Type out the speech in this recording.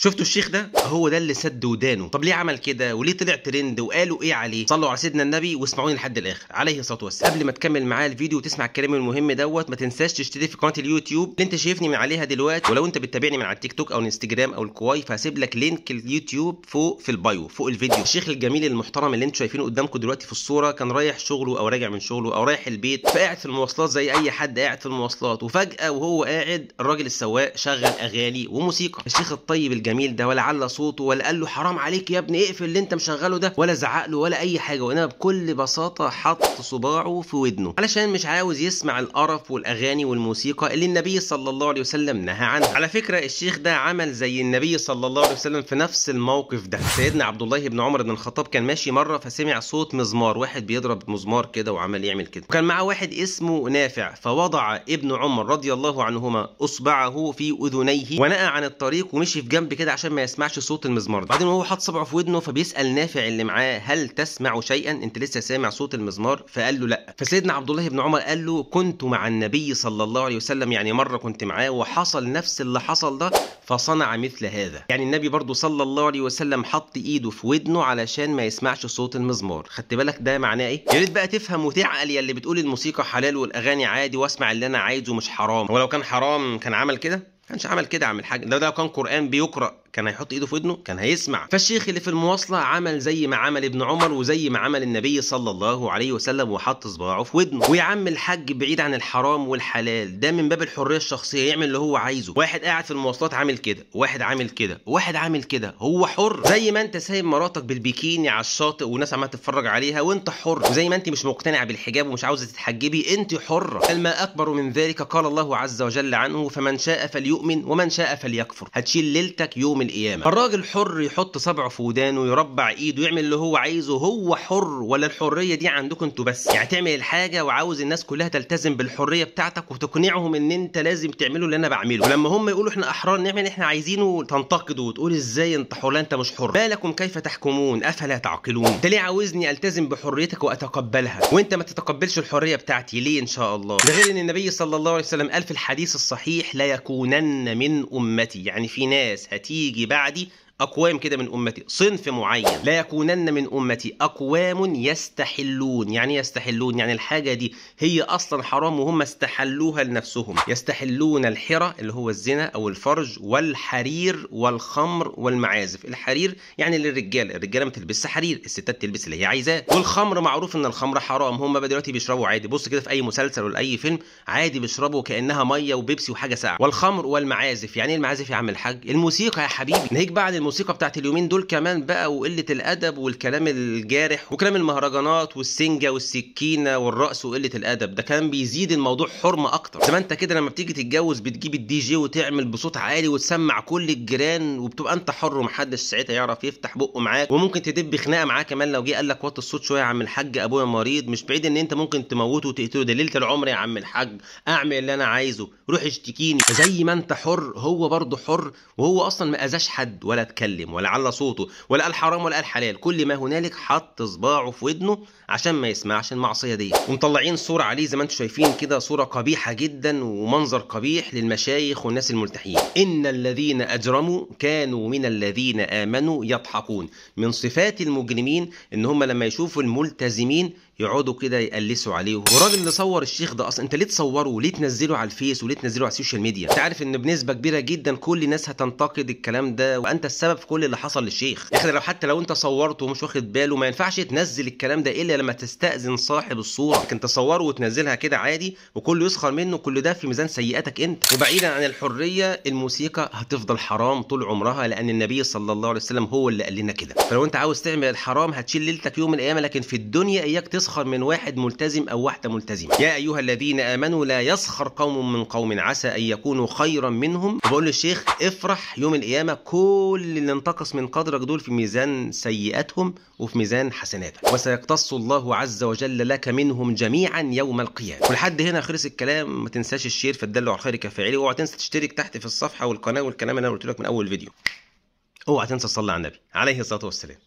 شفتوا الشيخ ده؟ هو ده اللي سد ودانه. طب ليه عمل كده وليه طلع ترند وقالوا ايه عليه؟ صلوا على سيدنا النبي واسمعوني لحد الاخر عليه الصلاة والسلام. قبل ما تكمل معايا الفيديو وتسمع الكلام المهم دوت، ما تنساش تشترك في قناة اليوتيوب اللي انت شايفني من عليها دلوقتي، ولو انت بتتابعني من على التيك توك او الانستجرام او الكواي فهسيب لك link اليوتيوب فوق في ال bio فوق الفيديو. الشيخ الجميل المحترم اللي انتوا شايفينه قدامكم دلوقتي في الصورة كان رايح شغله او راجع من شغله او رايح البيت، فقاعد في المواصلات زي اي حد قاعد في المواصلات، وفجاة وهو قاعد الراجل السواق شغل اغاني وموسيقى. الشيخ الطيب الجميل ده ولا على صوته ولا قال له حرام عليك يا ابني اقفل اللي انت مشغله ده، ولا زعق له ولا اي حاجة، وانما بكل بساطة حط صباعه في ودنه علشان مش عاوز يسمع القرف والاغاني والموسيقى اللي النبي صلى الله عليه وسلم نهى عنها. على فكرة الشيخ ده عمل زي النبي صلى الله عليه وسلم في نفس الموقف ده. سيدنا عبد الله بن عمر بن الخطاب كان ماشي مرة فسمع صوت مزمار، واحد بيضرب مزمار كده وعمال يعمل كده، وكان معاه واحد اسمه نافع، فوضع ابن عمر رضي الله عنهما اصبعه في اذنيه ونأى عن الطريق ومشي في جنب كده عشان ما يسمعش صوت المزمار ده. بعدين وهو حاط صبعه في ودنه فبيسأل نافع اللي معاه هل تسمع شيئا؟ انت لسه سامع صوت المزمار؟ فقال له لا. فسيدنا عبد الله بن عمر قال له كنت مع النبي صلى الله عليه وسلم، يعني مرة كنت معاه وحصل نفس اللي حصل ده فصنع مثل هذا. يعني النبي برضو صلى الله عليه وسلم حط ايده في ودنه علشان ما يسمعش صوت المزمار. خدت بالك ده معناه ايه؟ يا ريت بقى تفهم وتعقل يا اللي بتقول الموسيقى حلال والاغاني عادي واسمع اللي انا عايزه مش حرام. هو لو كان حرام كان عمل كده؟ كانش عمل كده. عمل حاجة ده لو كان قرآن بيقرأ كان هيحط ايده في ودنه؟ كان هيسمع. فالشيخ اللي في المواصلة عمل زي ما عمل ابن عمر وزي ما عمل النبي صلى الله عليه وسلم وحط صباعه في ودنه. ويا عم الحاج بعيد عن الحرام والحلال، ده من باب الحرية الشخصية، يعمل اللي هو عايزه. واحد قاعد في المواصلات عامل كده، واحد عامل كده، واحد عامل كده، هو حر. زي ما انت سايب مراتك بالبيكيني على الشاطئ والناس عماله تتفرج عليها وانت حر، وزي ما انت مش مقتنعة بالحجاب ومش عاوزه تتحجبي انت حره. بل ما اكبر من ذلك قال الله عز وجل عنه فمن شاء فليؤمن ومن شاء فليكفر. هتشيل ليلتك يوم القيامة. الراجل حر يحط صبعه في ودانه يربع ايده يعمل اللي هو عايزه، هو حر. ولا الحرية دي عندكم انتوا بس؟ يعني تعمل الحاجة وعاوز الناس كلها تلتزم بالحرية بتاعتك وتقنعهم ان انت لازم تعملوا اللي انا بعمله، ولما هم يقولوا احنا احرار نعمل اللي احنا عايزينه تنتقدوا وتقول ازاي انت حر؟ لا انت مش حر. ما لكم كيف تحكمون افلا تعقلون؟ انت ليه عاوزني التزم بحريتك واتقبلها وانت ما تتقبلش الحرية بتاعتي ليه ان شاء الله؟ ده غير ان النبي صلى الله عليه وسلم قال في الحديث الصحيح لا يكونن من امتي، يعني في ناس هتيجي بعدي أقوام كده من أمتي، صنف معين، لا يكونن من أمتي أقوام يستحلون. يعني يستحلون يعني الحاجة دي هي أصلا حرام وهم استحلوها لنفسهم. يستحلون الحرة اللي هو الزنا أو الفرج، والحرير والخمر والمعازف. الحرير يعني للرجال، الرجالة ما تلبسش حرير، الستات تلبس اللي هي عايزاه. والخمر معروف إن الخمر حرام، هم بقى دلوقتي بيشربوا عادي، بص كده في أي مسلسل ولا أي فيلم عادي بيشربوا كأنها مية وبيبسي وحاجة ساقعة. والخمر والمعازف، يعني إيه المعازف يا عم الحاج؟ الموسيقى يا حبيبي. ناهيك بقى عن الموسيقى بتاعت اليومين دول كمان بقى، وقلة الأدب والكلام الجارح وكلام المهرجانات والسنجة والسكينة والرقص وقلة الأدب، ده كان بيزيد الموضوع حرمة أكتر. زي ما أنت كده لما بتيجي تتجوز بتجيب الدي جي وتعمل بصوت عالي وتسمع كل الجيران وبتبقى أنت حر ومحدش ساعتها يعرف يفتح بقه معاك، وممكن تدب خناقة معاه كمان لو جه قال لك وطي الصوت شوية يا عم الحاج أبويا مريض، مش بعيد إن أنت ممكن تموته وتقتله. ده ليلة العمر يا عم الحاج، أعمل اللي أنا عايزه، روح اشتكيني. زي ما أنت حر هو برضه حر، وهو أصلا ما أذاش حد ولا اتكلم ولا على صوته ولا قال حرام ولا قال حلال، كل ما هنالك حط صباعه في ودنه عشان ما يسمعش المعصية دي. ومطلعين صوره عليه زي ما انتم شايفين كده، صوره قبيحة جدا ومنظر قبيح للمشايخ والناس الملتحين. ان الذين اجرموا كانوا من الذين امنوا يضحكون. من صفات المجرمين ان هم لما يشوفوا الملتزمين يقعدوا كده يقلسوا عليهم. والراجل اللي صور الشيخ ده اصلا انت ليه تصوره وليه تنزله على الفيس وليه تنزله على ال social media؟ انت عارف ان بنسبة كبيرة جدا كل الناس هتنتقد الكلام ده، وانت السبب في كل اللي حصل للشيخ. يا اخي لو حتى لو انت صورته ومش واخد باله ما ينفعش تنزل الكلام ده الا لما تستأذن صاحب الصورة، لكن تصوره وتنزلها كده عادي وكله يسخر منه، كل ده في ميزان سيئاتك انت. وبعيدا عن الحرية، الموسيقى هتفضل حرام طول عمرها، لان النبي صلى الله عليه وسلم هو اللي قال لنا كده. فلو انت عاوز تعمل الحرام هتشيل ليلتك يوم القيامة، لكن في الدنيا اياك تسخر من واحد ملتزم او واحدة ملتزمة. يا ايها الذين امنوا لا يسخر قوم من قوم عسى ان يكونوا خيرا منهم. وبقول للشيخ افرح يوم القيامة، كل اللي انتقص من قدرك دول في ميزان سيئاتهم وفي ميزان حسناتك، وسيقتص الله عز وجل لك منهم جميعا يوم القيامة. ولحد هنا خلص الكلام. ما تنساش ال share فالدل على الخير كفاعله، واوعى تنسى تشترك تحت في الصفحة والقناة والكلام اللي انا قلت لك من اول فيديو. اوعى تنسى تصلي على النبي عليه الصلاة والسلام.